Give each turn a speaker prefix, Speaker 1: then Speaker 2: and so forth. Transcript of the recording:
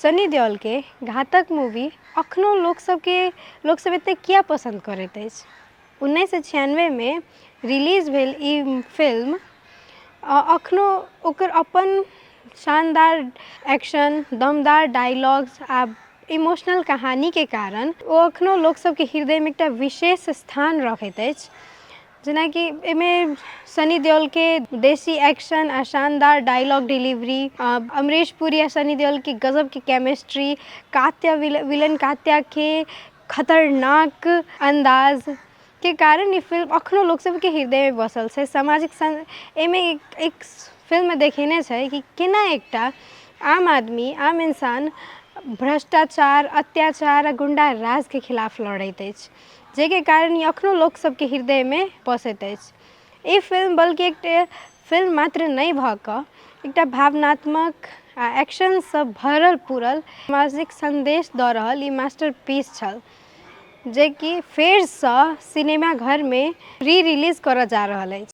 Speaker 1: सनी देओलके घातक मूवी अखनो लोकसभके लोकसभ एतेक किया पसन्द करैत अछि। 1996मे रिलीज भेल ई फिल्म अखनो ओकर अपन शानदार एक्शन, दमदार डायलॉग्स आ इमोशनल कहानीके कारण ओ अखनो लोकसभके हृदयमे एकटा विशेष स्थान रखैत अछि। जेनाकि एहिमे सनी देओलके देशी एक्शन आ शानदार डायलॉग डिलीवरी, अमरीश पुरी आ सनी देओलके गजबके केमिस्ट्री, कात्या विलन कात्याके खतरनाक अन्दाजके कारण ई फिल्म अखनो लोकसभके हृदयमे बसल छै। सामाजिक एहिमे एक फिल्ममे देखेने छै कि केना एकटा आम आदमी, आम इंसान भ्रष्टाचार, अत्याचार आ गुंडा राजके खिलाफ लड़ैत अछि, जाहिके कारण ई अखनो लोकसभके हृदयमे बसैत अछि। ई फिल्म बल्कि एकटा फिल्म मात्र नहि भऽ कऽ एकटा भावनात्मक आ एक्शनसँ भरल पूरल सामाजिक सन्देश दऽ रहल ई मास्टर पीस छल, जेकि फेरसँ सिनेमा घरमे री रिलीज करऽ जा रहल अछि।